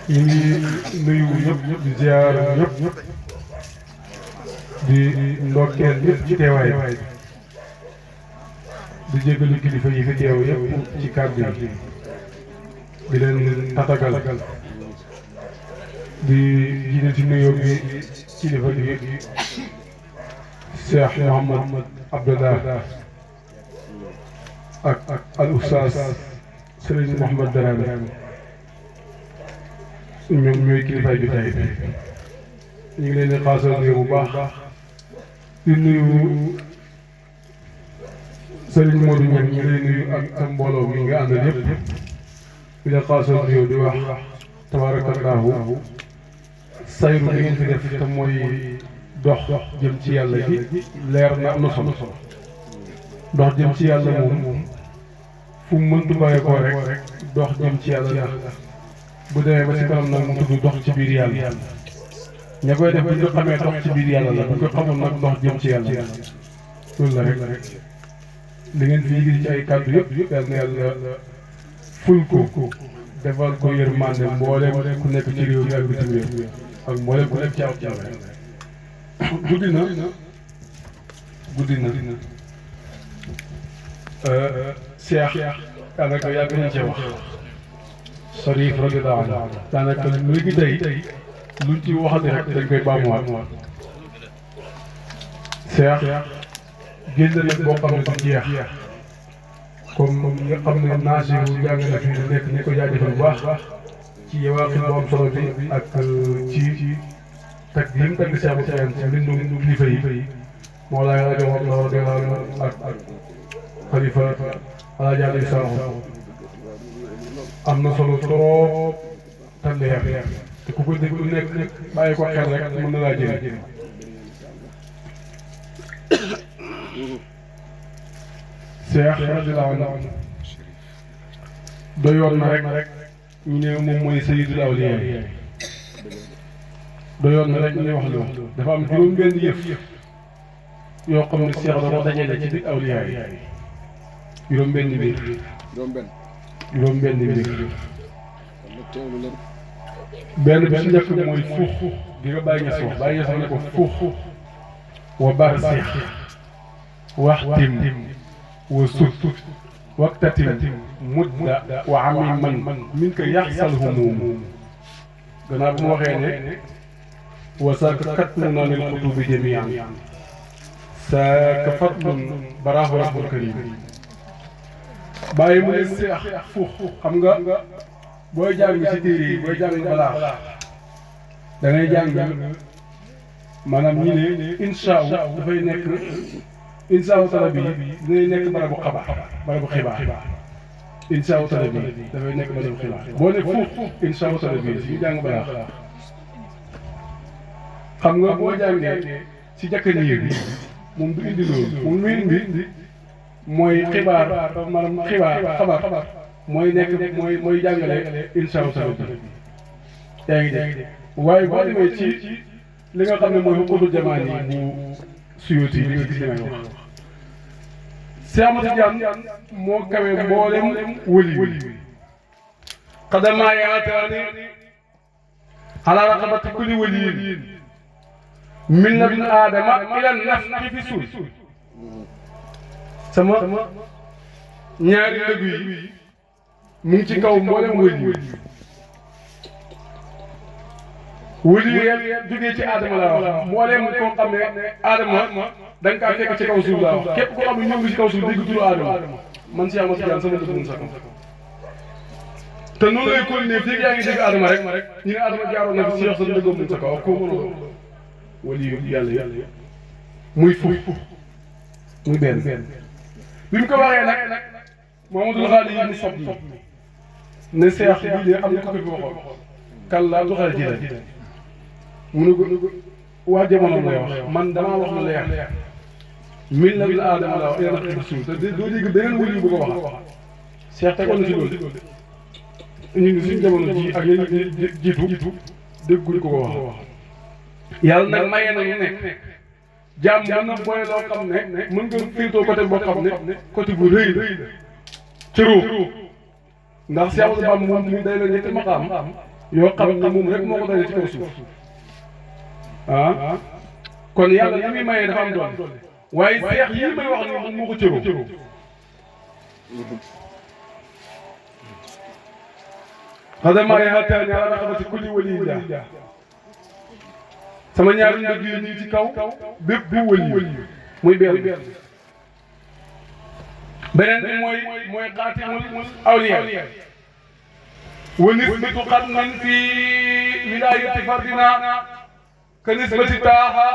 ñu ngi nuyu ñëpp di ziar ñëpp di ndokkeel ñëpp ci teewaay di jégalu kilifa yi fi teew yëpp ci kàddu yi di leen tatagal di jiite ci nuyoo bi kilifa gi Cheikh Mouhamad Abdallah ak al oustaz Serigne Mouhamad Darame ñoom ñooy kilifaay bi tey ñu ngi leen di xaasal nuyu bu baax di nuyu Serigne Modou Niang ñu ngi lay nuyu ak mbooloo mi nga àndal yëpp di leen xaasal nuyu di wax tabaarakallaahu sayru bi ngeen fi def te mooy dox jëm ci yàlla gi leer na am na solo dox jëm ci yàlla moom fu mu mëntu bàyyeekoo rek dox jëm ci yàlla ndax bu demee ba ci kanam nag mu tudd dox ci biir yàlla ña koy def bu ñu xamee dox ci biir yàlla la bu ñu ko xamul nag dox jëm ci yàlla loolu la rek li ngeen fi gis ci ay kàddu yëpp yal na yàlla ful ko defal ko yërmande mboolem ku nekk ci réew mi ak bitim réew ak mboolem ku nekk ci ab jàmm guddi na Cheikh daanaka yàgg nañ cee wax Sarif radiyallahu anhu daanaka léegi tey luñ ci waxati rek dañ koy baamuwaat Cheikh génn nag boo xam ne du jeex comme nga xam ne naasi wu jàng na fi nekk ñu ko jaajëfal bu baax ci yeewaaxi bu am solo bi ak ci tag yi mu tagg Cheikh Moussa ci mbindum kilifa yi moo laay rajo wax la radiyallahu ak xalifa Alaaji Aliou Sakho am na solo trop te leer te ku ko déglu nekk bàyyi ko xel rek mën na laa jëriñ Cheikh radiyallahu anhu doyoon na rek ñu ne moom mooy sayyidul awliya doyoon na rek ñu ne wax loolu dafa am juróom-benn yëf yoo xam ne Cheikh da ko dajale ci biir awliya yi juróom-benn mbir juróom-benn mbir benn bi si njëkk mooy fuux di nga bàyyi ñes wax bàyyi ñes wax ne ko fuux wa barsix waxtim wa sut waktatim mudda wa amiman min ko yaxsal humum gannaaw bu mu waxee ne wa saaka katmuna lil xutubi jamian saaka fatlun baraahu rabbul karim bàyyi mu ne seex fuux xam nga booy jàng ci téere yi booy jàng balaa da ngay jàng maanaam ñi ne insaaw dafay nekk insaaw tala bi dinay nekk barabu xibaar insaaw tala bi dafay nekk barabu xibaar boo ne fuux insaaw tala bi si jàng balaa xam nga boo jàngee ci jàkkaniir bi moom du indi loolu moom muy indi mooy xibaar maanaam xabaar mooy nekk mooy jàngale insaaw tala bi yaa ngi dégg waaye boo demee ci li nga xam ne mooy xuquuqul jamaan yi bu Suyuti li nga gis li may wax Cheikh Ahmad Tidiane moo kawe mboolem wëli xadamaa yaataani ala raqabati kulli waliyin min ladun aadama ila nafxi fi suur sama ñaari dëgg yi mu ngi ci kaw mboolem wëli wëli yëpp jógee ci aadama laa wax mbooleem koo xam ne aadama da nga kaa fekk ci kaw suuf laa wax képp koo xam ne ñëw ngi ci kaw suuf dégg turu aadama man Cheikh Ahmad Tidiane sama dëgg mun sa kaw te noonu lay continuer fii yaa ngi dégg aadama rek ñu ne aadama jaaroon na fi Cheikh sa dëgg mun sa kaw ak koo mënoo wëli yu yàlla yëpp muy fuf muy benn bi mu ko waxee nag Mamadou Xaali yi mu sob ne Cheikh bii de am na ko fi waxoon kan laa du xale ji mu ne ko waa jamono lay wax man damaa wax na leer min la aadama la wax ila nafxi fi suur te doo dégg beneen wëli bu ko wax Cheikh tegoon na ci loolu ñu ngi suñ jamono ji ak yéen jiitu dégguñ ko wax yàlla nag maye nañu ne jaam mën na booy loo xam ne mën nga féetoo côté boo xam ne côté bu rëy la ci ruux ndax Cheikh Ahmadou Bamba moom day la ñetti maqaam yoo xam ne moom rek moo ko dajale ci kaw suuf ah kon yàlla li muy mayee dafa am doole waaye seex yi may wax ni moo ko cëroo xadama yi xataa ñaara na xamante kulli wali laa sama ñaari ndëgg yi ñu ci kaw bépp bu wali muy benn beneen bi mooy xaatimul awliya wa nisbatu xatmin fi wilayati fardina ka nisbati taaha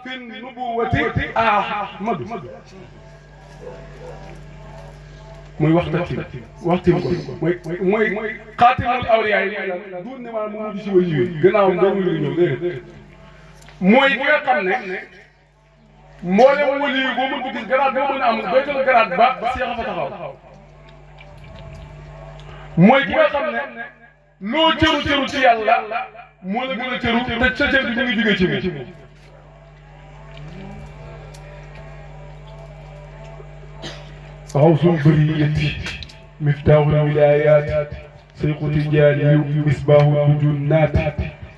fi nubuwati ahmadu muy waxti ko mooy xaatimul awliya yi duun ne maanaam mu mujj si wali yi gannaaw dañu lu ñëw déedéet mooy ki nga xam ne mboolem wali yi boo mën ko gis garaat boo mën a am doytal garaat ba seex a fa taxaw mooy ki nga xam ne loo cëru ci yàlla moo la gën a cëru te sa cër bi mu ngi jógee ci moom xawsul bariyati miftaaxul wilaayaat sayxu tijaani misbaahu junnaati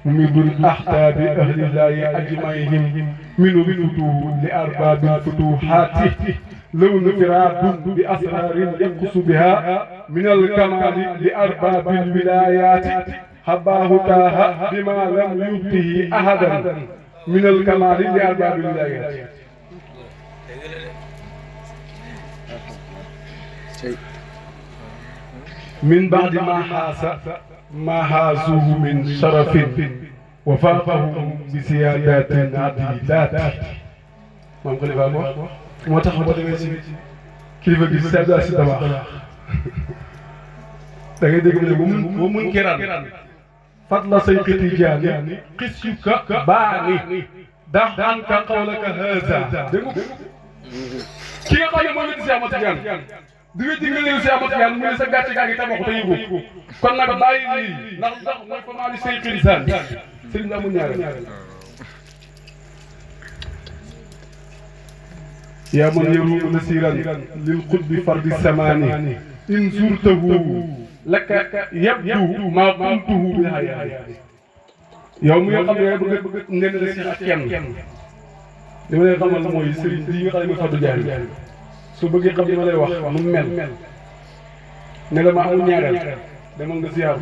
mumidul axtaabi ahlillahi ajmaihim minu futuhu li arbaabil futuhaati لون فراد بأسرار يقص بها من الكمال لأرباب الولايات حباه تاه بما لم يؤته أحدا من الكمال لأرباب الولايات من بعد ما حازوه من شرف وفاقهم بسيادات عديدات ما نقول بابا moo tax boo demee si kilifa gi si tabax da ngay dégg ne ba mun kiraan fadla say xiti jaani xis yu ka baani dax an ka qawlaka haza dégg nga ki nga xam ne moo leen si Ahmad Tijaan di nga digal si Ahmad Tijaan mu ne sa gàcce gaa ngi tabaxu te yëgu kon nag bàyyi lii ndax mooy famaali say xiti saan sëriñ amul ñaareel يا من يروم نسيرا للقطب فرد السمان إن زرته لك يبدو ما قمته بهايا يوم يقام يبقى نن رسي أكيان لما يقام الموي سرين دي يقام يفضل جاري سو بغي قام لما يوخ ممل نلا ما أمو نيارل لما نسيار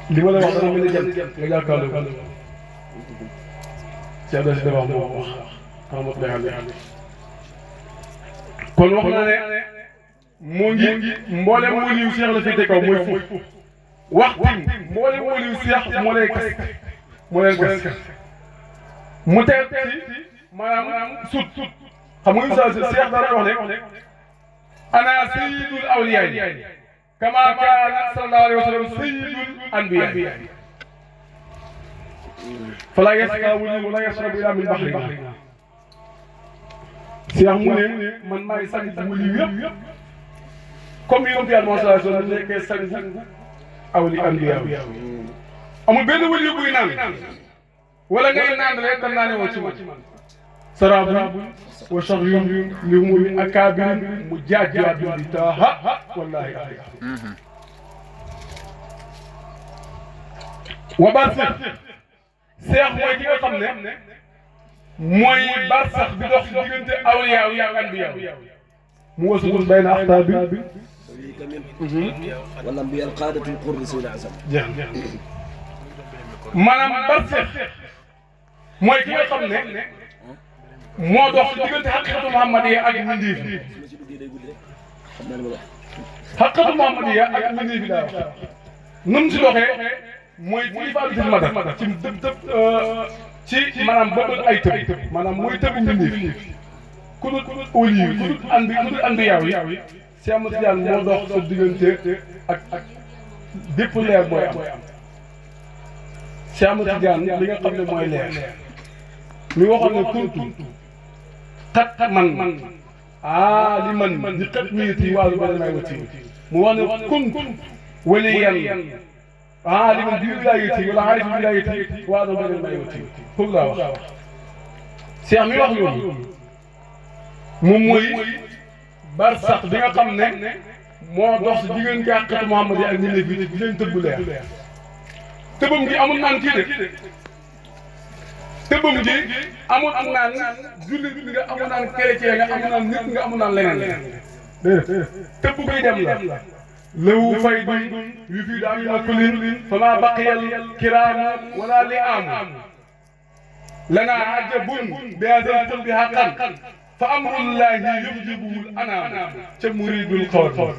لما يوخ أنا من جم نجار كالو سيادة سيدة وحمو kon wax na ne mu ngi mboolem waliyu seex la féete kaw mooy fuf waxtim mboolem waliyu seex moo lay gas moo leen gas mu teel ci maanaam sut xam nga sa seex dara wax ne ana sayyidul awliyaa kama kaana sallallahu alayhi wa sallam sayyidul anbiyaa fala yasqa wali wala yashrabu illa min bahri Cheikh mu ne man maay sang wali yëpp comme yonent Yàlla moo sallallahu alayhi wa sallam nekkee sang awli anbiya amul benn wali buy naan wala ngay naan rek da naa ne woo ci man saraabu wa shahyun li humul akaabir mu jaajjaatu bi taaha wallahi wa barsax Cheikh mooy ki nga xam ne mooy barsax bi dox diggante awliyaa yi ak anbiyaa mu wasatun bayna axtaabi wala mbiyal qaadatul qurri sina asam maanaam barsax mooy ki nga xam ne moo dox diggante xaqiqatu muhammadiya ak mbindeef yi xaqiqatu muhammadiya ak mbindeef yi daa wax nu mu si doxee mooy kilifa bi mada ci ci maanaam bokkul ay tëb maanaam mooy tëbu mbindeef ku dul wali ku dul anbiyaaw yi Cheikh Ahmad Tijaan moo dox sa diggante ak bépp leer booy am Cheikh Ahmad Tijaan li nga xam ne mooy leer mi waxoon ne kuntu xat man li man di xat miyiti waalu ba damay wati mu wax ne kuntu waliyan عالم بولايتي ولا عارف بولايتي وهذا بدل ما يوتي كلها واخ شيخ مي واخ لول موم موي برسخ بيغا خامني moo dox si diggante ak xeetu Muhammad yi ak ñi ne fii di leen tëbb leer tëbbam gi amul naan kii de tëbbam gi amul am naan jullit nga amul naan chrétien nga amul naan nit nga amul naan leneen tëbb koy dem la lawu fay duñ yu fii daa ñu kulin fa maa baqiyal kiraamu wala li am lana ajabun bi hadal tëbbi xaqan fa amrullahi yujibuhu al-anam ca muridul xawr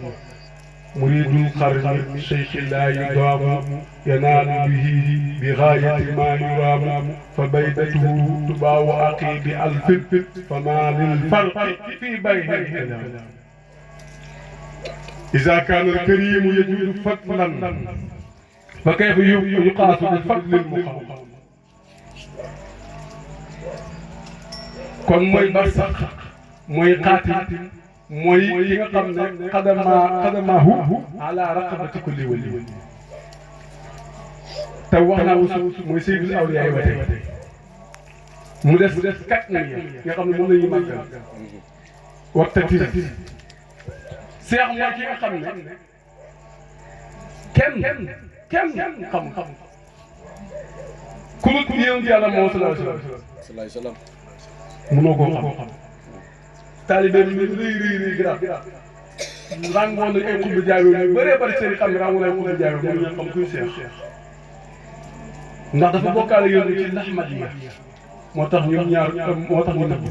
muridul xarni cheikh la yudaamu yanaalu bihi bi gaayati ma yuwaamu fa baydatuhu tubaawu aqi bi alfin fa ma lil farqi fi bayni إذا كان الكريم يجود فضلا فكيف يقاس بالفضل المقام kon mooy barsax mooy xaatim mooy ki nga xam ne xadamaahu ala raqabati kulli wali te wax naa wusu mooy sayyidul awliyaa ba tey mu des 4 nañ nga xam ne moom la ñuy màggal waxtati seex mooy ki nga xam ne kenn xam ku lu yéen yàlla moo sallallahu alayhi wa sallam mënoo koo xam taalibe bi rëy garab rangoon nañ ay xutbu jaayoo yu bëree bëri seen i xam ne rangoon nañ xutbu jaayoo mënu ñu xam kuy seex ndax dafa bokkaale yoon ci laxmadiya moo tax ñoom ñaar moo tax ñu nëbb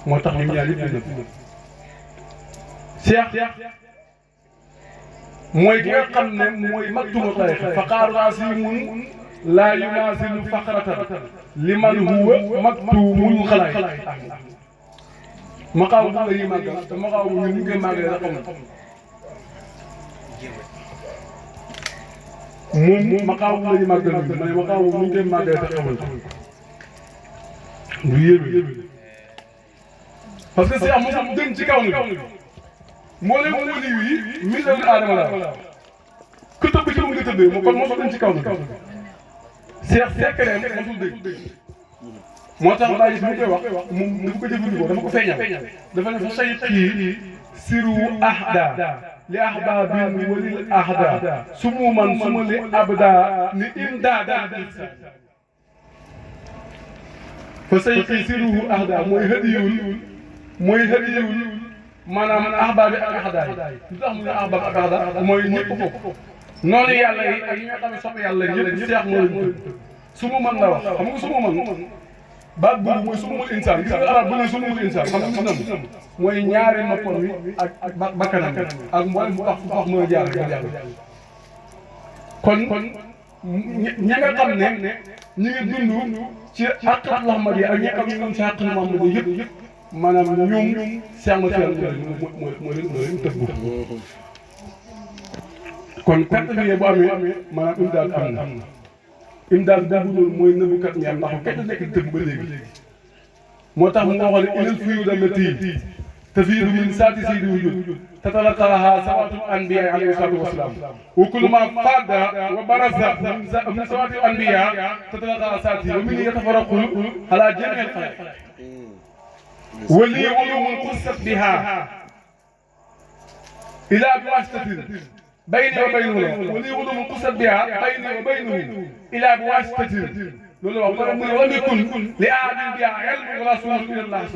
moo tax ñoom ñaar yëpp ñu nëbb seex mooy ki nga xam ne mooy maktumu tariqa faqaaru raasimun laa yumaasilu faqratan liman huwa maktumul xalaay maqaamu bu la ñuy màggal te maqaamu ñun ñu koy màggalee rek xamul moom maqaamu bu la ñuy màggal ma ne maqaamu ñu koy màggalee te xamul lu yéeme parce que seex moom gën ci kaw na moo leen wëli yi mi doomu aadama la ku tëbb ci mu nga tëbbee moo kon moo gën ci kaw na seex sekkereem mosul dégg moo tax daa gis mu koy wax moom dafa ko jëfandikoo dafa ko feeñal dafa ne fa say kii siru ahda li ahbabin walil ahda sumuman suma li abda ni imdaada fa say kii siru ahda mooy hadiyul maanaam ahbaab bi ak ahda yi lu tax mu ne ahbaab ak ahda mooy ñëpp ko noonu yàlla yi ak yi nga xam ne sopp yàlla ñëpp seex moo leen su mu mën la wax xam nga su mu mën baat boobu mooy sumul insaan gis nga arab bu ne sumul insaan xam nga nam mooy ñaari noppam wi ak bakkanam ak mboolem fu fax mën a jaar kon ña nga xam ne ñi ngi dund ci àqat Muhammad yi ak ñi xam ne ñoom ci àqat Muhammad yi yëpp maanaam ñoom seexma seen moo leen tëggu kon pertalier bu amee maanaam imdaad am na imdaad boobu loolu mooy nëbbukat ñaar ndax kañ nekk dëgg ba léegi moo tax mu waxoon ne ilal fuyuuda allati tafiidu min saati sayyidi wujud tatalaqaaha sawaatul anbiyaa alayhi salaatu wa salaam wa kullu maa faada wa baraza min sawaatil anbiyaa tatalaqaaha saati wa min yatafarraqu alaa jamiil xalq wa lii uluumun xussat bihaa ilaa biwaasitatin bayni wa baynahu wa lii uluumun xussat bihaa bayni wa baynahu ilaa biwaasitatin loolu wax mu ne lam yakun li ahadin bihaa ilmun rasuulun ilallaahi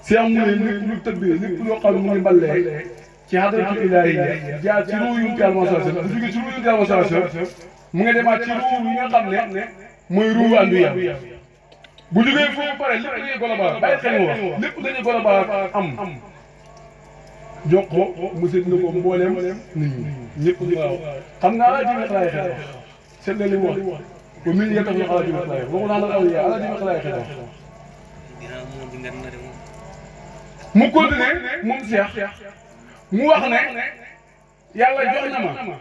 si am mu ne lépp lu tëbbee lépp loo xam ne mu ngi mballee ci hadratul ilaahiyya jaar ci ruu yu Yàlla sallallahu alayhi wa sallam bu jógee ci ruu yu Yàlla sallallahu alayhi wa sallam mu ngi demaat ci ruu yi nga xam ne mooy ruu anbiya bu jógee foofu pare lépp dañuy global bàyyi xel mu wax lépp dañuy global am jox ko mu seet na ko mbooleem nit ñi ñëpp waaw xam nga ala jimi xalaay xel seet na li mu wax ba min yetaf ñu ala jimi xalaay waxu naa la awliya ala jimi xalaay xel mu continué moom Seex mu wax ne yàlla jox na ma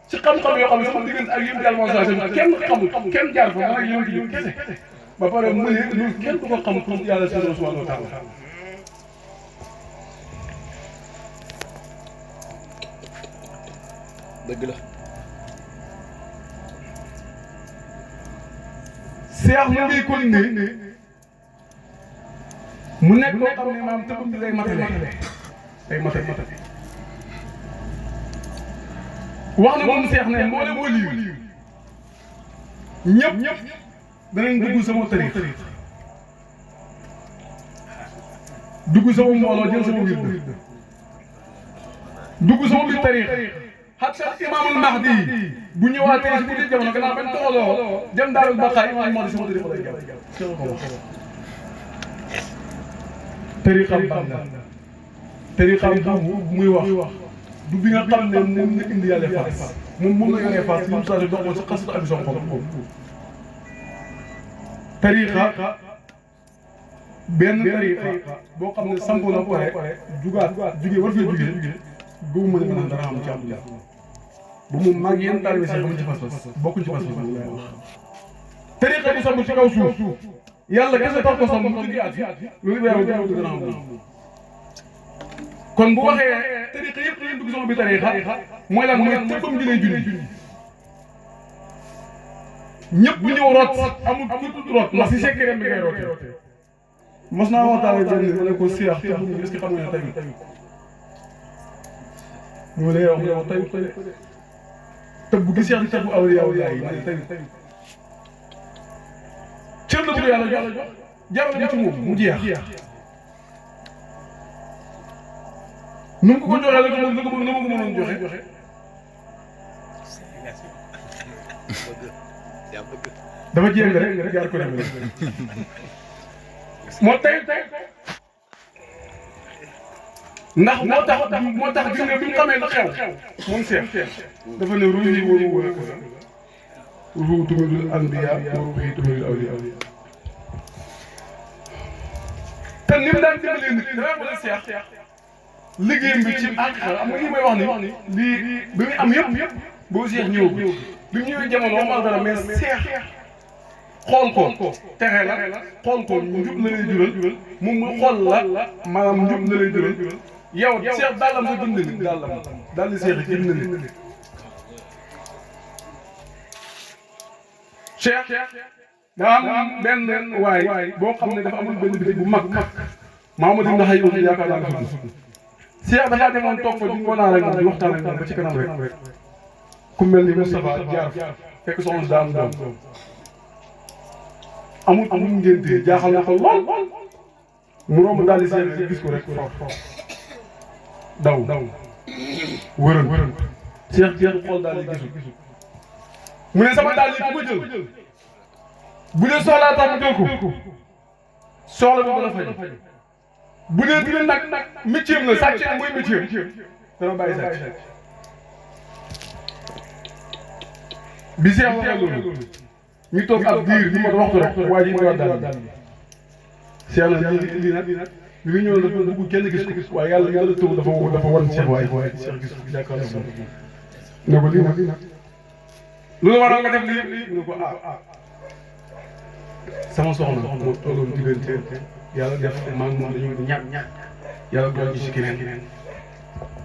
ci xam-xam yoo xam ne sama diggante ak yéen Yàlla moo saa kenn xamul kenn jaar fa man ak yéen ci kese ba pare mu ne loolu kenn du ko xam pour yàlla subhaanahu wa taala dëgg la Seex mu ngi continué mu nekk loo xam ne maam tëbam bi lay matale ay mata wax na moom seex ne mboolem wali yu ñëpp danañ dugg sama tariix dugg sama mbooloo jël sama wird dugg sama biir tariix hatta imaamul mahdi bu ñëwaatee si biir jamono gannaaw bañ tooloo jëm daarul baqaa imaamul mahdi sama tariix lay jàpp tariixam banda tariixam bu muy wax du bi nga xam ne moom nga indi yàlla faas moom la yàlla faas yi mu saa si doxoon sa xasatu abi son xol tariixa benn tariixa boo xam ne sampo na pare jugee war fee jugee boobu mën a dara am ci am bu mu mag yenn taalibe si xamuñ ci fas-fas bokkuñ ci fas-fas bu lay wax tariixa bu samp ci kaw suuf yàlla kese tax ko samp mu jugee at loolu Ibrahima dana am kon bu waxee tariixa yëpp dañuy dugg sama bi tariixa mooy lan mooy tëbbam ji lay julli ñëpp bu ñëw root amul ku root ndax si sekkereem bi ngay rootee mos naa waxtaan benn ma ne ko Cheikh te bu est-ce que xam nga ne tayut ñu lay wax ne tayut tëbb gi Cheikh di tëbb awliyaa yi ma ne tayut cër la bu yàlla jox jaral na ci moom mu jeex nu mu ko joxee la ko mënoon joxe dafa jéem rek jaar ko dem moo tey ndax moo tax gis nga bi mu xamee lu xew moom Cheikh dafa ne ruuhi wa ruuhu ruuhu tumidul anbiya wa ruuhi tumidul awliya te ni mu daan dimbalee nit dara wala Cheikh liggéeyam bi ci àq am nga lii may wax ni lii bi muy am yëpp boo Cheikh ñëw bi mu ñëwee jamono waxal dara mais Cheikh xool ko texe la xool ko njub la lay jural moom mu xool la maanaam njub la lay jural yow Cheikh dàllam sa jënd nit daal di Cheikh jënd nit Cheikh daa am benn waay boo xam ne dafa amul benn bitig bu mag Mamadou Ibn Hayoum yaakaar naa la tudd Cheikh dafaa demoon toog fa di ngoonaa rek di waxtaan ak moom ba ci kanam rek ku mel ni Moustapha jaar fekk soxna daam doom amul ngénte jaaxal na ko lool mu romb daal di Cheikh gis ko rek daw wërën Cheikh xool daal di gisul mu ne sama daal yi ku ko jël bu dee soxlaa tax mu jël ko soxla bi dana faj bu dee dina nag métier la sàcc mooy métier dana bàyyi sàcc bi Cheikh waxee loolu ñu toog ab diir ñu mën waxtu rek waa ji indiwaat daal Cheikh na lii nag bi mu ñëw dafa bëgg kenn gis ko waaye yàlla tëw dafa wan Cheikh waaye Cheikh gis ko jàkkaarloo ne ko lii nag loolu waral nga def lii mu ne ko sama soxna moo tolloon diggante yàlla def maa ngi moom dañu ñàkk yàlla doon ci keneen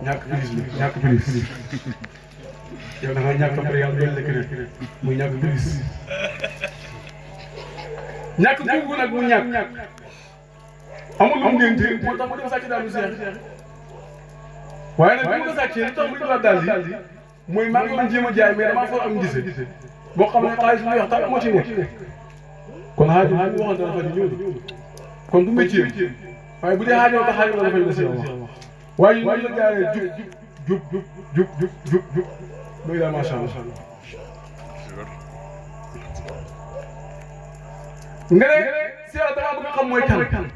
ñàkk prise yow da nga ñàkk après yàlla doon la keneen muy ñàkk prise ñàkk googu nag mu ñàkk amul lu mu ngénte moo tax mu dem sàcc daal lu Cheikh waaye nag bi mu ko sàccee li tax mu indiwaat daal di mooy maa ngi doon jéem a jaay mais damaa fa am gise boo xam ne xaalis bu weex tax moo ci nekk kon xaalis bu waxoon dafa di ñëw kon du métier waaye bu dee xaajoo tax xaajoo dafay la Cheikh wax waaye ñu la jaaree jub doy daal macha allah nga ne Cheikh damaa bëgg a xam mooy kan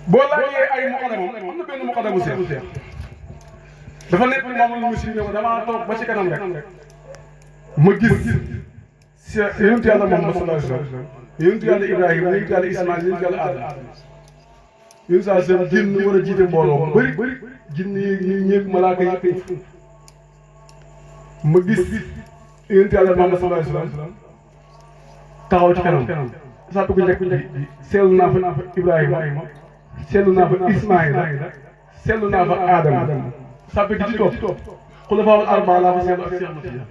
boo laajee ay muqaddam am na benn muqaddamu Cheikh dafa nekk moom lu muslim ne damaa toog ba ci kanam rek ma gis Cheikh yonent yàlla Muhammad sallallahu alayhi wa sallam yonent yàlla Ibrahima yonent yàlla Ismaïl yonent yàlla Adama yonent saa seen génn war a jiite mbooloo mu bëri jinne yi ñeeg malaaka yi ma gis yonent yàlla Muhammad sallallahu alayhi wa sallam taxaw ci kanam sàpp ko njëkk ji seetlu naa fa Ibrahima seetlu naa fa Ismaïla seetlu naa fa Adama sàpp gi ci topp xulafaa'ul arbaa laa fa seetlu ak Cheikh Matiya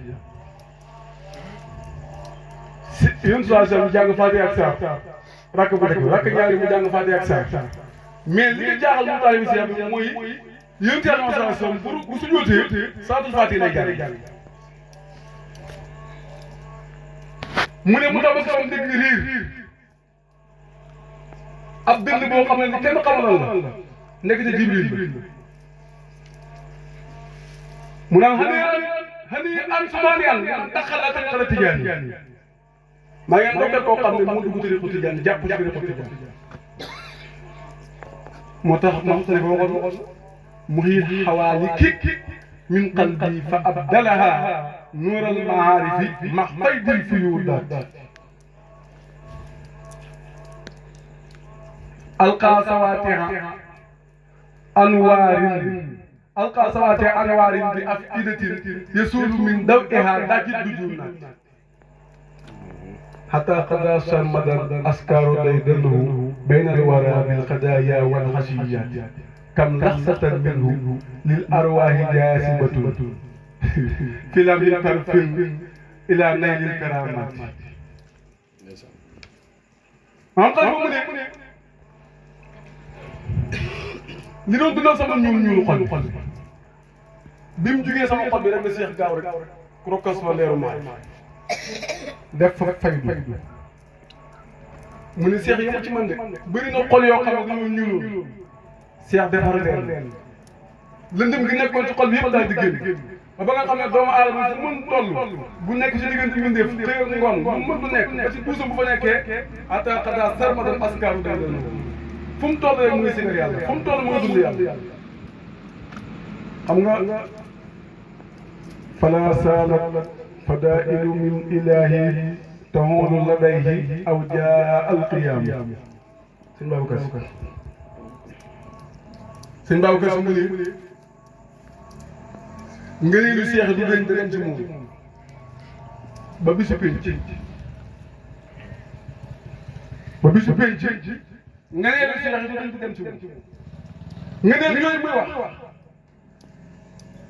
yéen saa seen jàng Faatiha ak saar rakk bu njëkk rakk ñaari mu jàng Faatiha ak saar mais li nga jaaxal mu taalibi Cheikh bi mooy yonent Yàlla sallallahu alayhi wasallam bu sujjóotee salaatul Faatiha lay jàng mu ne mu tax ba sama dégg riir ab dënd boo xam ne ni kenn xamalal la nekk ci Jibril mu naan xani an sumaani an daxala tariqa Tijaan maa ngi ndokkeel koo xam ne moo dugg tariqa Tijaan jàpp ci tariqa Tijaan moo tax ma xam ne waxoon muhiit xawaali kik min qalbi fa abdalaha nuural maarifi ma faydil fuyuudaat alqaa sawaatiha anwaarin alqaa sawaatiha anwaarin bi afidatin yasuulu min dawiha dajid dujunaat حتى قضى سرمدا أسكار ديدنه بين الورى بالقضايا والخشيات كم لحظة منه للأرواح جاثمة في لم يكن إلى نيل الكرامات. am xalifa mu ne li doon dundal sama ñuul xol bi mu jugee sama xol bi rek la Cheikh gaaw rek rokkas fa leeru maay def fa faydu mu ne Cheikh yëpp ci man de bëri na xol yoo xam ne dañoo ñuuloo Cheikh defar leen lëndëm gi nekkoon ci xol bi yëpp daal di génn ba nga xam ne doomu aadama fu mën toll bu nekk si diggante mbindeef te ngoon bu mën du nekk ba si duusam bu fa nekkee ata xadaa sarmadan askaaru day doon fu mu toll rek mu ngi sigar yàlla fu mu toll mu ngi dund yàlla xam nga fala saalat fadailu min ilahi tahulu ladayhi aw jaa alqiyam sëñ Babacar sëñ Babacar su mu ne ngëneelu Cheikh du dañ dem ci moom ba bisu penc ba bisu penc ngëneelu Cheikh du dañ dem ci moom ngëneel yooyu muy wax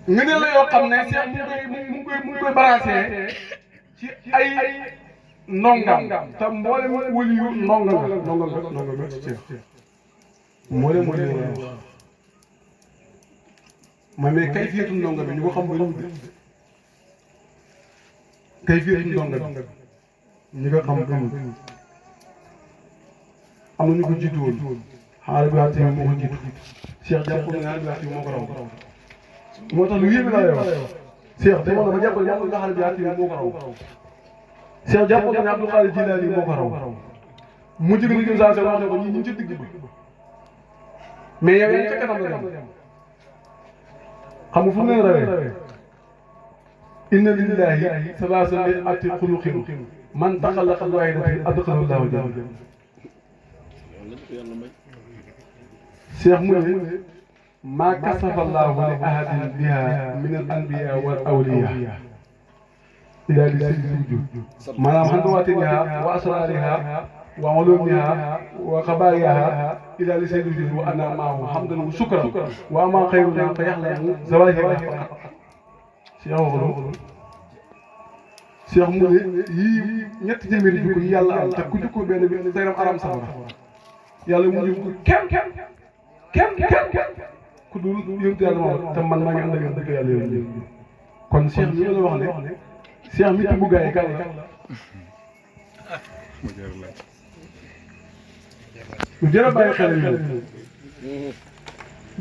ngëneel la yoo xam ne Cheikh mu ngi koy balancé ci ay ndongam te mboolem wëli yu ndongal la ci Cheikh mboolem wëli yu wax mais kay fiyatu ndonga bi ñu ko xam ba ñu kay fiyatu ndonga bi ñi ko xam ba ñu am na ñu ko jiitu woon xaaral bi waxtu moo ko jiitu Cheikh jàpp na ñaari waxtu moo ko raw moo tax lu yéeme laa lay wax Cheikh demoon na ba jàpp nga xaaral bi waxtu moo ko raw Cheikh jàpp na ne Abdul Xaadir Jilaani moo ko raw mu jig ni sa wax ne ko ñi ñu ci digg bi mais yow yaa ngi ca kanam la dem xam nga fu mu leen rawee inna lillahi salaasa mi'ati xuluqin man taxallaqa waahidatin adxalahu llaahu janna Cheikh mu ne maa kasafa llaahu li ahadin biha min al anbiya wal awliya ila li sayyidil wujud maanaam xanduwaatiniha wa asraariha wa ulumiha wa xabaariha ila li sayyidil wujud wa ana maahu hamdan wa shukran wa ama xayruna fa yaxlamu zawahira faqat Cheikh waxul Cheikh mu ne yii ñetti téeméeri jukko yi yàlla am te ku jukko benn bi sa yaram aram safara yàlla mu jëm ko kenn ku dul yëngu yàlla moom te man maa ngi ànd ak dëgg yàlla yow kon Cheikh mi la wax ne Cheikh mi tëbbu gaa yi kan la lu jërë bàyyi xel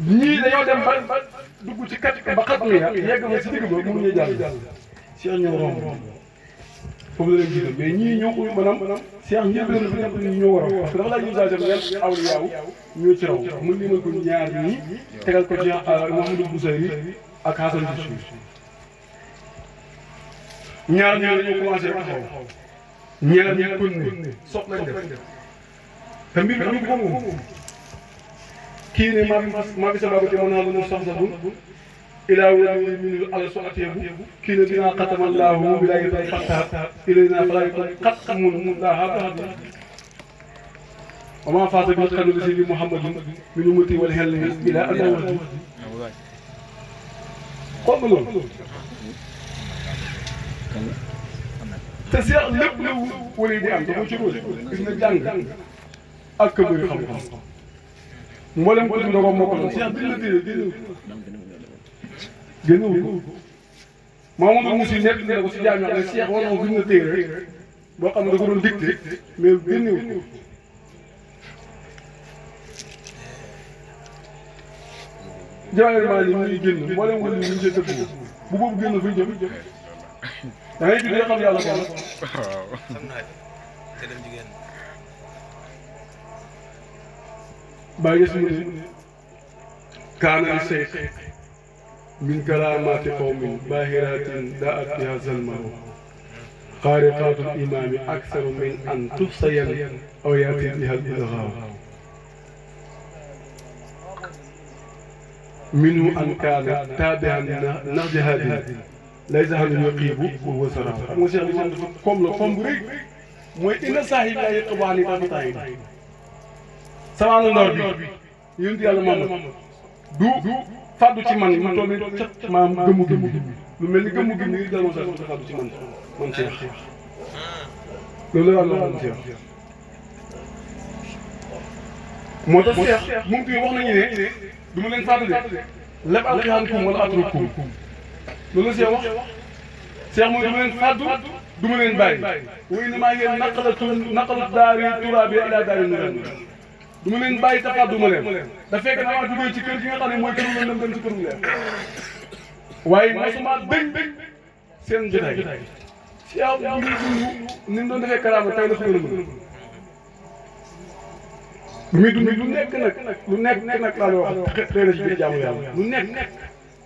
ñii dañoo dem ba dugg ci kat ba xat mi yegg ba si digg ba mënuñu jàll Cheikh ñoo romb foofu la leen jiital mais ñii ñoo ko maanaam Cheikh ñëpp leen fi nekk ñi ñoo war a parce que dafa laaj usage am yan awliyaaw ñoo ci raw mun limal ko ñaar ñii tegal ko ci Mouhamadou Bousayri ak Hassan Diouf ñaar ñaar ñoo commencé taxaw ñaar ñi kon ne sopp lañ def te mbir mi am ko moom kii ne maa fi sababa te mën naa lu mu sax sabu ilaa wala minul ala so ateebu kii ne dinaa xatamallaahu bi laa yëtal xattaar ila dinaa falaa yëtal xat mun laa xaata wa maa faasa bi xanu li seydi Muhammadin min umati wal xel ilaa allah wajhi xool nga loolu te Cheikh lépp la wala di am da ko ci róos gis nga jàng ak ka bëri xam-xam mboolem ko da ko mokkal Cheikh bind na téere génnewu ko Mamadou Moussi nekk na ko si jaam ne Cheikh war na bind na téere boo xam ne da ko doon dicté mais génnewu ko jaayal maa ni muy génn mboolem wala ñu see dëpp bu boobu génn fuy jëm da ngay juddee xam yàlla ko bàyyi si mu ne kaana seyx min karaamaati qawmin baahiraatin daat biha zalmahu xaariqaatul imaami aksaru min an tufsayan aw yaati biha al-ilghaaw minhu an kaana taabi'an nahji haadin laysa hanun yaqiibu wa huwa saraf xam nga Cheikh li moom dafa koom la koom bu rëy mooy inna saahibi laa yaqiibu ani tafataayi sama ndoor bi yonent yàlla moom du fàddu ci man mu toll nii cat maam gëmmu gi lu mel ni gëmmu gi nii daloo sax du fàddu ci man Cheikh loolu la am Cheikh moo tax Cheikh mu ngi wax nañu ne du ma leen fàttali de lépp alxiyaankum wala atrukum loolu la Cheikh wax Cheikh mooy du ma leen fàddu du ma leen bàyyi wa innamaa hiya naqlatu daari turaabi ilaa daari nuraan du ma leen bàyyi taxaw du ma leen da fekk damaa jógee ci kër gi nga xam ne mooy këru lëndëm dem ci këru leer waaye mosuma dëñ seen jotaay si yow bu ngi dund ni mu doon defee karaama tey la ko gën a mën lu muy dund lu nekk nag laa lay wax xëy na si biir jaamu yàlla lu nekk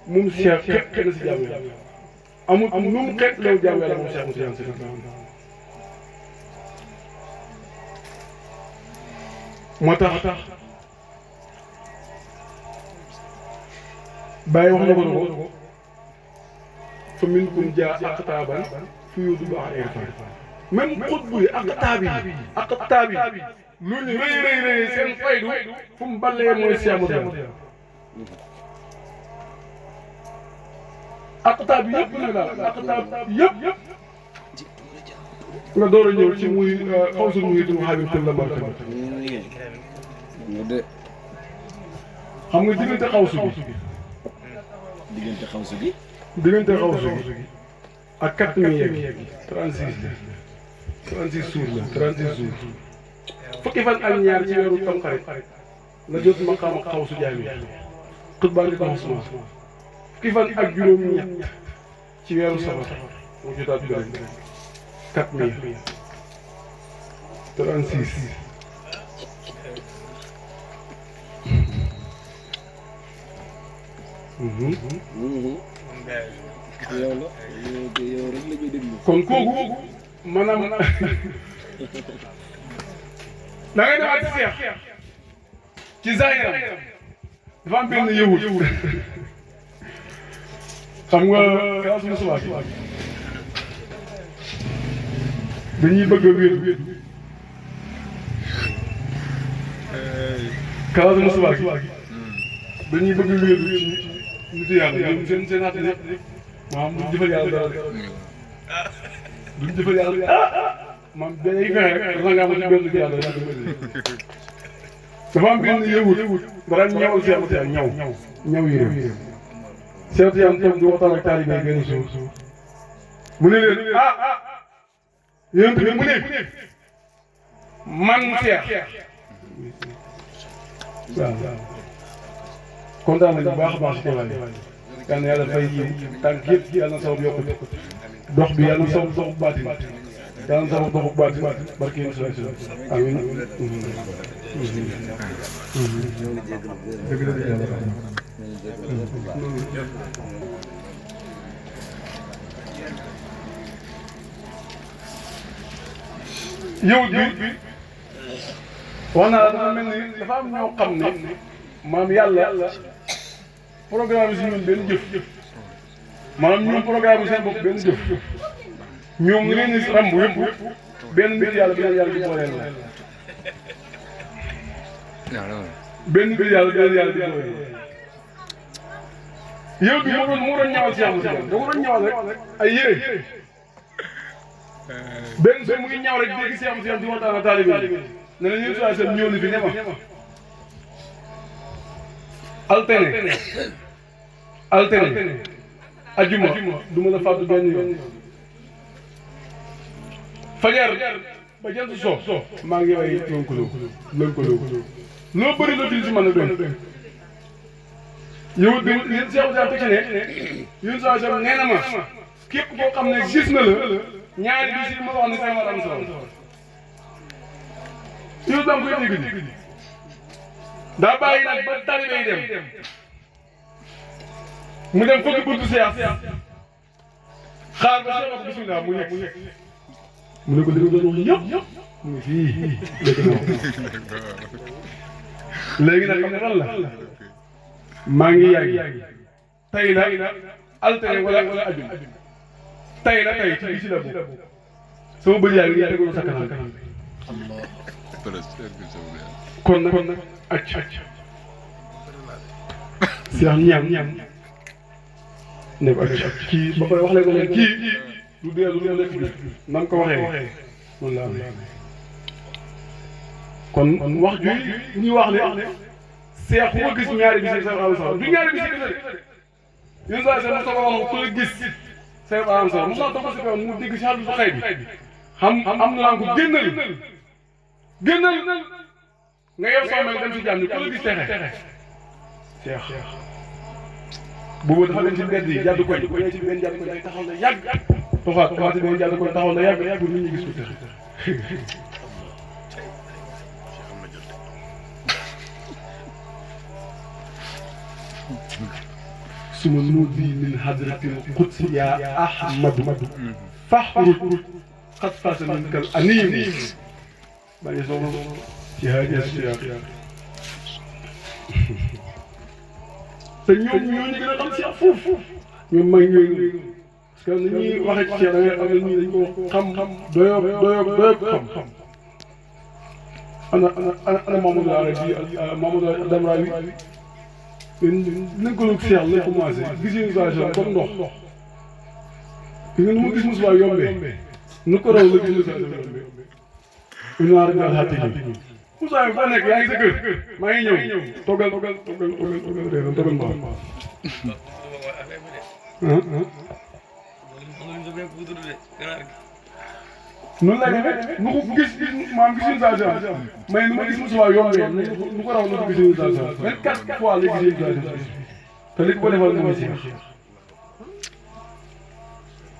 moom Cheikh xëy na si jaamu yàlla amul nu mu xeet leew jaamu yàlla moom Cheikh Moussa Diagne moo tax Baye wax na ko fa minkum jaa aqtaaban fuyuudu baax irfan même xutbu yi aqtaab yi lu ñu rëy seen faydu fu mu ballee mooy Cheikh Moussa aqtaab yëpp nag daal aqtaab yëpp nga door a ñëw ci muy xawsul muhiitul xaabir kulla martaba xam nga diggante xawsu gi diggante xawsu gi ak 4000 yeeg 36 jours la 36 jours fukki fan ak ñaar ci weeru Tamxarit la jot maqaam ak xawsu jaami xutbaan di tax suma fukki fan ak juróom-ñett ci weeru Safar mu jotaat beneen 4000 36 kon kooku maanaam da ngay demaat ci Seex ci zaahiram dafa am benn yëwut xam nga classe musuwaat dañuy bëgg a wéeru classe musuwaat dañuy bëgg a wéeru ci nitu yàlla ñoom seen at yëpp maanaam duñ jëfal yàlla dara duñ jëfal yàlla maam day fexe rek la nga am ci benn yàlla dafa am benn yëwut dara ñëwal Cheikh Moussa ñëw yére Cheikh Tidiane toog di waxtaan ak taalibe yi benn suuf mu ne leen yéen tamit mu ne man Cheikh waaw kontaan nañu bu baax a baax si teewaay yal na yàlla fay yiw tànk yëpp yàlla na sabab yokkute dox bi yàlla na sabab doxu baatin yàlla na sabab doxu baatin barke yéen sallallahu alayhi wa sallam amiin dëgg la yàlla yow bi wax naa la dafa mel ni dafa am ñoo xam ne maam yàlla programme si ñun benn jëf maanaam ñun programme seen bopp benn jëf ñoom ngi leen di ramb yëpp benn nit yàlla benn yàlla di booleel la benn nit yàlla benn yàlla di booleel yow bi mu doon ñawal si yàlla si yàlla da ko doon ñawal rek ay yére benn su mu ngi ñaw rek dégg si yàlla si yàlla di waxtaan ak taalibe ne la ñun saa seen ñëw na fi ne ma altene ajuma du ma la fàttu benn yoon fajar ba jant so maa ngi way lënkaloo loo bëri la dil si mën a doon yow de yéen Cheikh Ousmane teg ci ne yéen saa seen nee na ma képp koo xam ne gis na la ñaari bis yi ma wax ne sama am solo yow da nga koy dégg ji daa bàyyi nag ba taalibe yi dem mu dem fëgg buntu Seex xaar ba Seex wax bismillah mu yegg mu ne ko li nga doon wax yëpp mu ngi fii léegi nag xam ne lan la maa ngi yàgg tey la altine wala ajum tey ci bisi la boobu sama bëri yaa ngi tegul sa kanam kon nag acc Seex ñaan ne ko acc kii ba koy wax leen ne kii du dee lu nekk bi nan ko waxee noonu la amee kon wax ju ñuy wax ne Seex ku ko gis ñaari bisi sa am solo du ñaari bisi kese yéen saa seen Moustapha wax ku la gis sa am solo mos naa toog si kaw mu dégg si àll xay bi am na ko génnal nga yor soo mel dem si jàmm ni ku la gis texe Seex boobu dafa dem si mbedd yi jàdd koñ bu ñëwee si benn jàdd koñ day taxaw na yàgg toxaat si benn jàdd koñ taxaw na yàgg pour nit ñi gis ko texe suma nuudi min hadratil qudsi ya ahmadu faxrut xat fasa min kal anim ba ngi soxla ci haaja Seex te ñoom ñoo ñu gën a xam Seex foofu ñoom mag ñooñu parce que ni ñuy waxee ci Seex da ngay am na ñii dañ ko xam doyoo xam ana Mamadou Arabi Mamadou Damrawi nañ ko doon Seex la commencé gis ngeen saa comme ndox ki nga nu ma gis Moussa yombee nu ko raw la gis Moussa yombee une heure de la Moussa fa nekk yaa ngi sa kër maa ngi ñëw toggal noonu la demee nu ko gis maam gisuñu saa mais nu ma gis Moussa yombee nu ko raw na ko gisuñu saa 24 fois la gisuñu saa te li ko defal mooy Seex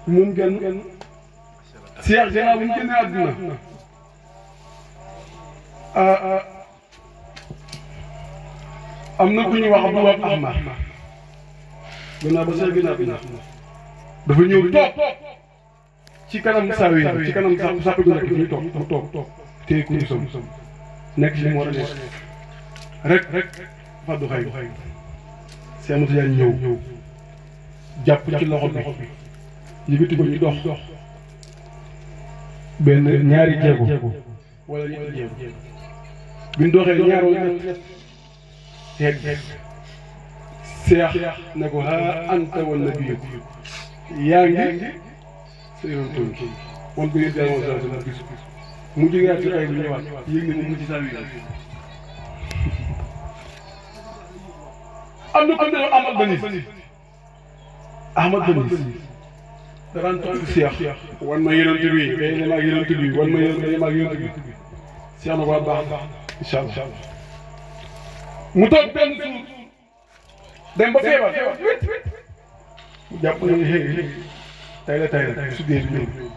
moom genn Seex gannaaw bu ñu génnee àdduna am na ku ñuy wax Abdou Wahab Ahmad gannaaw ba Seex génn àdduna dafa ñëw toog ci kanam sawi ci kanam sàpp gu nekk fi mu toog téye kurusam nekk ci li mu war a nekk rek fàddu xay Seex Ahmadu Tijaan ñëw jàpp ci loxo bi yëkkati ko ñu dox benn ñaari jéego wala ñetti jéego bi ñu doxee ñaar wala ñett tegg Seex ne ko haa anta wan nabiyyu yaa ngi sa yoon tool kii moom bi ngeen jàngoon saa gis mu jógee ci xay bi ñëwaat yéeg ne mu ci saa wi am na ko ne Ahmad Banis daan toog Seex wan ma yonent bi day dem ak yonent bi wan ma dem ak yonent bi Seex na ko baax incha allah mu toog benn suur dem ba feebar mu jàpp nañu xëy tay la su dee bi ñëw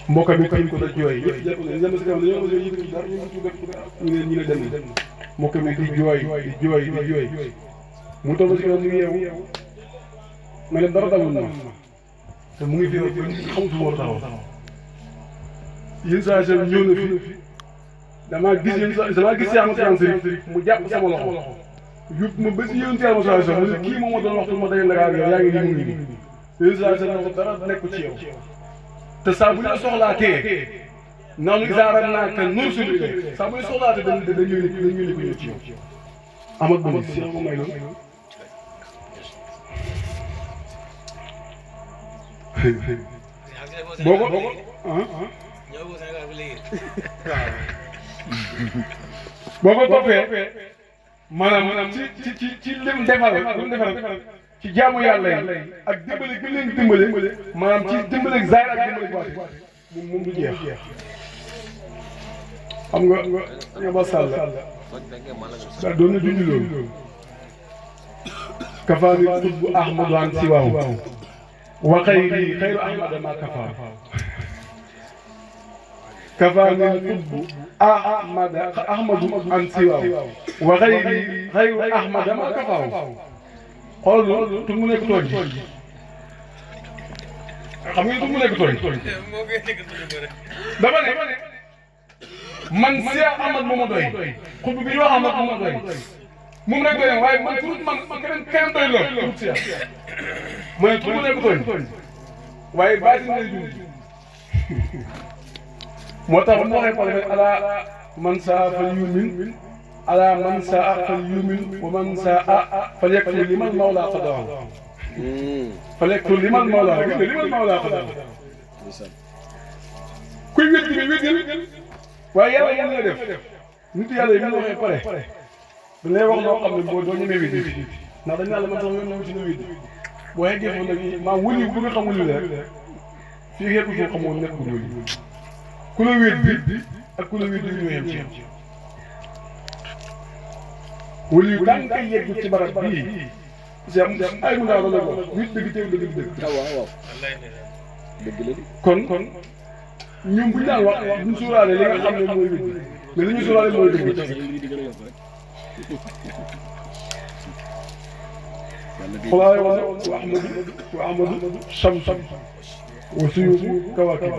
mbokk mi tiim ko da jooy yëpp jàpp nañu dem si kanam dañoo mos a yëkkati dara ñu ne dem na mbokk mi di jooy mu toog ba si kanam mu yeewu ma ne dara dalul na te mu ngi fi xamut fu mu war a taxaw yéen saa yi ñëw na fi damaa gis Seex Ahmadu Tijaan Sariif mu jàpp sama loxo yóbbu ma ba si yéen Seex Ahmadu Tijaan mu ne kii moom moo doon waxtu ma dajale ak yow yaa ngi nii mu ngi nii yéen saa yi ne ko dara nekku ci yow te saa bu ñu la soxlaatee naan isaaran naa ka nursul ilayk saa bu ñu soxlaatee dañuy ñëw ci yow Ahmad Banis Seex ko may loolu boo ko boo ko toppee maanaam ci lim defal ci jaamu yàlla yi ak dimbali gi leen dimbale maanaam ci dimbali zaahir ak dimbali baati moom du jeex xam nga ba sàll da doon na dund loolu kafaani xutbu ahmadu an siwaahu wa xayru ahmada ma kafaa kafaani xutbu ahmadu an siwaahu wa xayru ahmada ma kafaa xool loolu tur mu nekk tooñ xam nga tur mu nekk tooñ dama ne man Cheikh Ahmad moo ma doy xutbu bi ñu wax Ahmad moo ma doy moom rek doy waaye man turut man keneen doy lool turut Cheikh ma ne tur mu nekk tooñ waaye baatin lay dund moo tax mu waxee par exemple ala man saa fal yumin ala man saa fal yumin wa man saa fal yakfur liman mawla qadahu fal yakfur liman mawla gis nga liman mawla qadahu kuy wét bi wéttal waaye yàlla yéen lay def nit yàlla yi ñu waxee pare dañ lay wax loo xam ne boo doo ñemee wét ndax dañ naan la man sax yoon na ci na wét boo yeggee foofu nag maa wëli bu nga xam wëli la rek fii xeetu foo xamoon nekk bu wëli ku la wét bi ak ku la wét bi ñoo yem ci wëli yu daan koy yegg ci barab bii ay mu naaw la ko wét dëgg teew dëgg waaw dëgg la kon ñun bu ñu daan wax duñ suuraale li nga xam ne mooy wét mais li ñu suuraale mooy dëgg xulaay wa ahmadu samsam wa suyufu kawaakib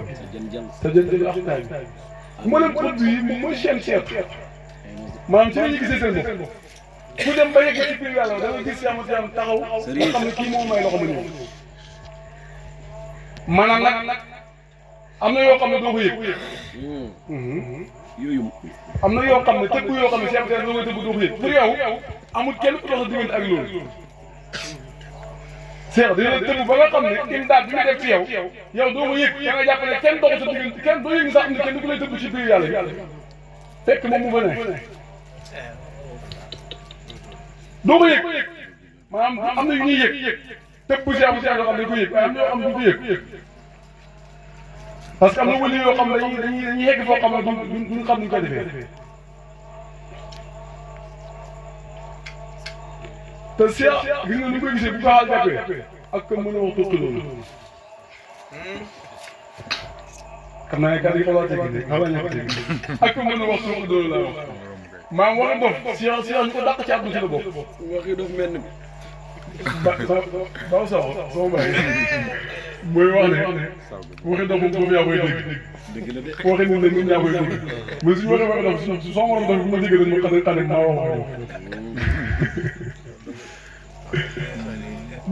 te jël axtaay bi mu leen xutb yi moom mooy seen seet maanaam ci la ñuy gisee seen bopp ku dem ba yegg ci biir yàlla da nga gis si amati am taxaw nga xam ne kii moom may loxo ma ñëw maanaam nag am na yoo xam ne doo ko yëg yooyu am na yoo xam ne tëbb yoo xam ne si amati doo koy tëbb doo ko yëg pour yow amul kenn ku dox sa diggante ak loolu Cheikh dina tëbb ba nga xam ne imdaad bi nga def ci yow doo ko yëg da nga jàpp ne kenn doxu sa diggante kenn doo yëg sax ne kenn du ko lay tëbb ci biir yàlla bi fekk moom mu fa ne doo ko yëg maanaam am na yu ñuy yëg tëbb si am si yoo xam ne ko yëg waaye am na yoo xam ne du ko yëg parce que am na wëli yoo xam ne dañuy yegg foo xam ne duñ xam ni ñu koy defee te Cheikh gis nga ni koy gisee bu ko xaal jàppee ak mën a wax tuuti loolu xam naa ne kat yi xaw a jéggi xaw a ñàkk jéggi ak mën a wax tuuti loolu laa wax maam waxi dof Cheikh ñu ko dàq ci àdduna si la bokk waxi dof mel ni Ba Sakho sama baay mooy wax ne waxi dof moom boobu yaa koy dégg la de waxi nit la ñun yaa koy dégg mais suñu waxee waxi dof su sama morom dof bu ma déggee dañ ma xam ne maa wax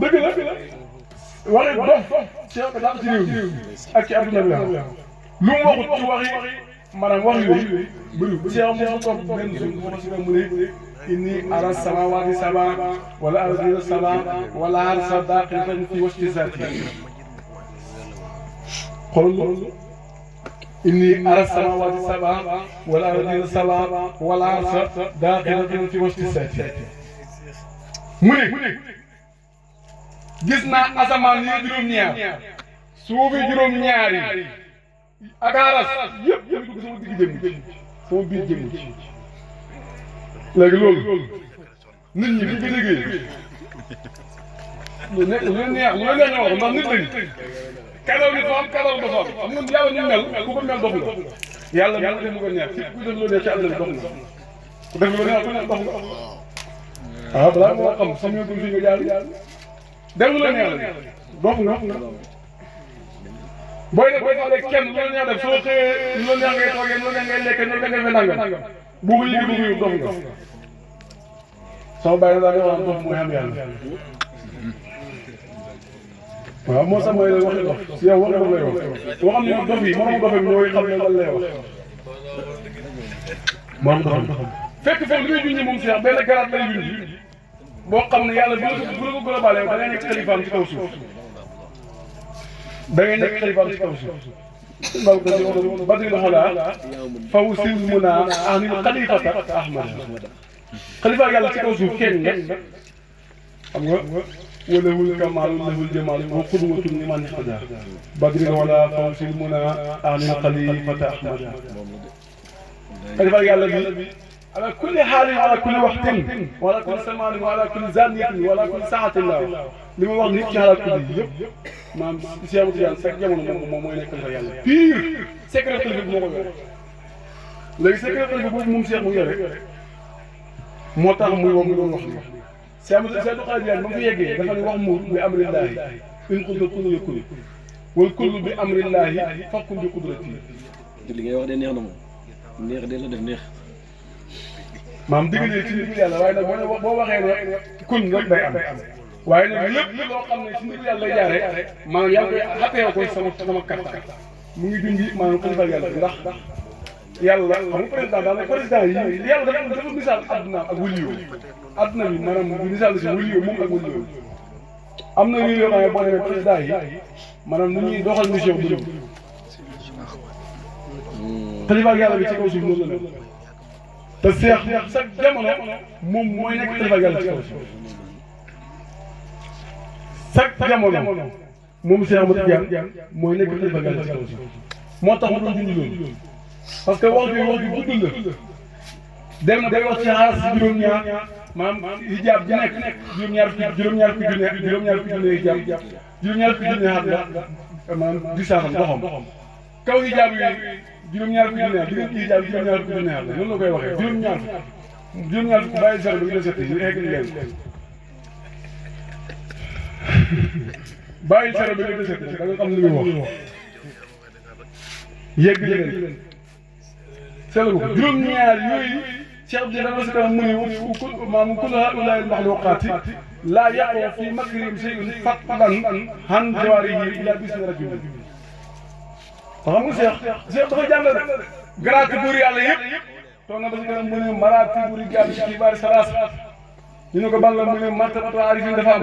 dëgg la waxi dof Cheikh ko dàq ci réew mi ak ci àdduna bi la lu mu waxut ci waxi maanaam wax yooyu bëriwul Cheikh moo toog benn jour moo si mu ne inni ara samawati saba wala ardina saba wala arsa daqatan fi wasti zati xool loolu inni ara samawati saba wala ardina saba wala arsa daqatan fi wasti zati mu ne gis naa asamaan yi juróom-ñaar suufi juróom-ñaar yi ak aras yëpp yëpp dugg sama digg jëmm sama biir jëmm léegi loolu nit ñi bu ko déggee lu neex ñu wax ndax nit lañu kalaw nit fa am kalaw dafa am xam nga yàlla ñu mel ku ko mel dox nga yàlla mu def mu ko neex ku def lu neex ci àdduna dox nga ku def lu neex ku neex dox nga ah balaa moo xam sam yoon fi nga jaar def lu la neex dox nga booy def booy tax kenn lu la neex def soo xëyee lu la neex ngay toogee lu la neex ngay lekk lu la neex ngay nangam boo ko yëgee doo ko yëg dox nga sama bàyyi daal di wax dof mooy xam yàlla waaw moo sax mooy waxi dof si yow waxi dof lay wax waxam ne dof yi moom dofam ñooy xam ne lan lay wax moom dofam fekk fekk li muy junj moom si benn garaat lay junj boo xam ne yàlla bu la ko globale da ngay nekk xalifaam ci kaw suuf da ngay nekk xalifaam ci kaw suuf Maodo dañoo Badri la xoolaa faw si mun a ni xalifata Ahmad xalifa yàlla ci kaw suuf kenn nga xam nga wala wul kamal lahul jamal wa qudwatun liman ihtada Badri la xoolaa faw si mun a ni xalifata Ahmad xalifa yàlla bi ala kulli xaalin ala kulli waxtin wala kulli samanin wala kulli zaniyatin wala kulli saatin la li ma wax nit ci ala kulli yëpp maam Cheikh Amadou Tidiane chaque jamono moom mooy nekk xalifa yàlla pire secret xalifa bi moo ko yore léegi secret xalifa boobu moom Cheikh mu yore moo tax muy wax mu doon wax ni Cheikh Amadou Tidiane ba mu fi yeggee dafa ne wax muur bi amrillahi in qulta kun yakun wal kullu bi amrillahi fakun bi qudrati li ngay wax de neex na moom neex de la def neex maam diggalee ci ndigal yàlla waaye nag boo waxee ne kun rek day am waaye nag lépp loo xam ne ci ndigal yàlla lay jaaree maanaam yaa ngi koy xàtteew ko sama kattan mu ngi dindi maanaam xalifa yàlla ndax yàlla xam nga président daal nag président yi yàlla dafa misaal adduna ak waliyo adduna bi maanaam du misaal si waliyo moom ak waliyo am na réew yoo xam ne boo demee président yi maanaam nu ñuy doxal mission bu xalifa yàlla bi ci kaw suuf noonu la te seex chaque jamono moom mooy nekk xalifa yàlla ci kaw suuf chaque jamono moom Cheikh Amadou Tidiane mooy nekk xalifa yàlla ci kaw suuf moo tax mu doon dindi loolu parce que wax ju gudd la dem na bay wax ci xaas juróom-ñaar maanaam hijaab ji nekk juróom-ñaar fukki junne hijaab juróom-ñaar fukki junne xaat la maanaam distansam doxam kaw hijaab yi juróom-ñaar fukki junne diggante hijaab juróom-ñaar fukki junne xaat la noonu la koy waxee juróom-ñaar fukki bàyyi zéro bi nga setti ñu egg leen bàyyi zéro bi nga setti da nga xam li muy wax yegg leen seetlu ko juróom-ñaar yooyu Cheikh bi dana si kanam mu ne maanaam kullu haa'ulaa'i al-maxluuqaati laa yaqa'u fii makrihim shay'un fadlan an jawaarihi illaa bi-izni rabbihim. xam nga Cheikh dafa jàngale garaati buur yàlla yëpp toog na ba si kanam mu ne maraatibu rijaal fi kibaari salaas ñu ne ko ban la mu ne martabatu aarifiin dafa am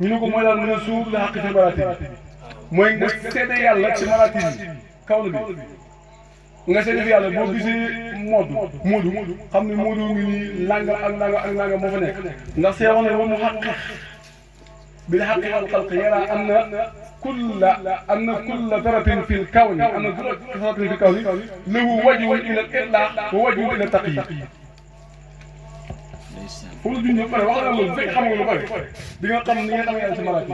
ñu ne ko mooy daal mu ne suuf la xaqi fi maraatib mooy nga seede yàlla ci maraatib yi kaw na bi. nga seeti fi yàlla boo gisee moodu xam ne moodu ngi nii nangam ak nangam moo fa nekk ndax see wax ne wa mu xaqiq bil xaqi wal xalqi yara anna kulla daratin fil kawni anna kulla daratin fil kawni lahu wajhun ila al itlaq wa wajhun ila taqyid foofu la junjee ba pare wax na loolu fekk xam nga lu bëri di nga xam ni nga xamee yàlla ci maraati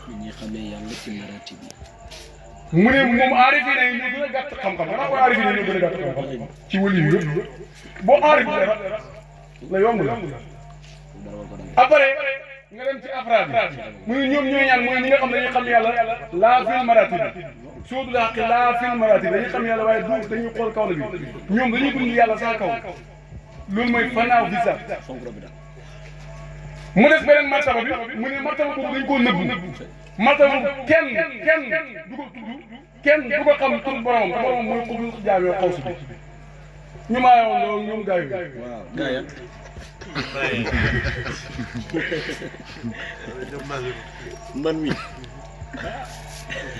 bi ñi xamee yàlla ci maraati bi mu ne moom aarifine yi ñoo gën a gàtt xam-xam maanaam mooy aarifine yi ñoo gën a gàtt xam-xam ci wàllu yi yëpp boo aarif dara la yomb la après nga dem ci afraad yi mu ne ñoom ñooy ñaan mooy ñi nga xam ne dañuy xam yàlla laa fil maratib soodu la xaqi laa fil maratib dañuy xam yàlla waaye du dañuy xool kaw la bi ñoom dañuy dund yàlla saa kaw loolu mooy fanaaw bi sax mu def beneen martaba bi mu ne martaba boobu dañ koo nëbbu martaba kenn du ko tudd kenn du ko xam tur boromam mooy xubul jaamee xaw si bi ñu maayoon loolu ñoom gars yi waaw gars ya man mi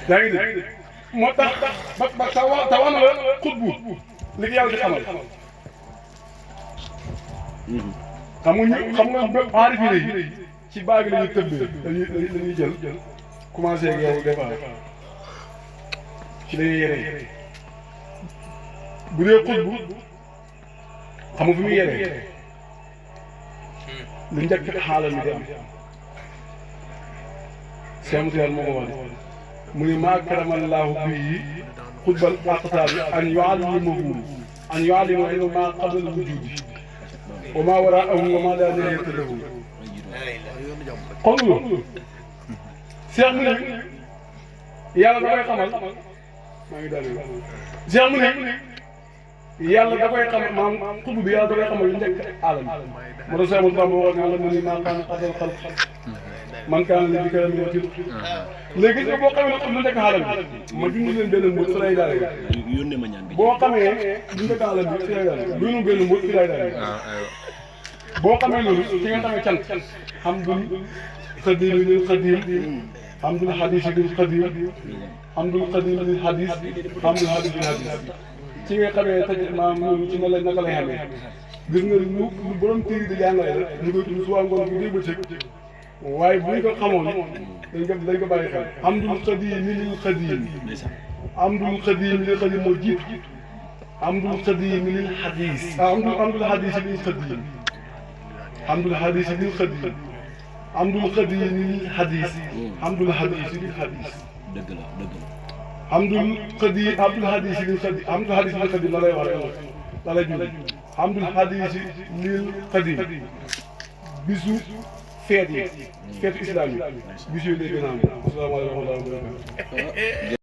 yaa ngi dégg moo tax ba taw na la xutbu li ko yàlla di xamal xam nga bépp aarifine yi ci baag la ñuy tëbbee dañuy jël commencé ak yow des fois ci la ñuy yeree bu dee xutbu xam nga fi muy yeree lu njëkk xaaral mi di am Cheikh Tidiane moo ko wax mu ne maa karamallahu bii xutbal aqtaab an yuallimahu maa qabla wujudi wa maa waraa'ahu wa maa laa nihaayata lahu xool nga Cheikh mu ne yàlla da koy xamal maa ngi daal Cheikh mu ne yàlla da koy xamal maanaam xutbu bi yàlla da koy xamal lu njëkk alam moo tax Cheikh Moussa moo wax ne la mu ne maa kaana qabla xalq man kaana li dikra min léegi nga boo xamee lu njëkk alam bi ma dund leen benn mbóot fi lay daal yónnee ma ñaan bi boo xamee lu njëkk alam bi fi lay daal dund benn mbóot fi lay daal boo xamee loolu ci nga xamee cant xam dun xadiim hamdul hadis lil xadim hamdul xadim lil hadis hamdul hadis lil hadis ci nga xamee tamit maam loolu ci na la naka lay xamee gis nga lu borom téere di jàngale la ñu koy tudd suba ngoon bi dégg ba cëg waaye bu ñu ko xamoon dañ ko bàyyi xel hamdul xadim lil xadim hamdul xadim lil xadim moo jiitu hamdul xadim lil hadis hamdul hadis lil xadim hamdul hadis lil xadim hamdul xadim lil hadis hamdul hadis lil hadis dëgg la dëgg la hamdul hadis lil xadim hamdul hadis lil xadim la lay wax la lay jul hamdul hadis lil xadim bisu feet yi feetu islam yi bisu yooyu lay gën a am asalaamaaleykum wa rahmatulah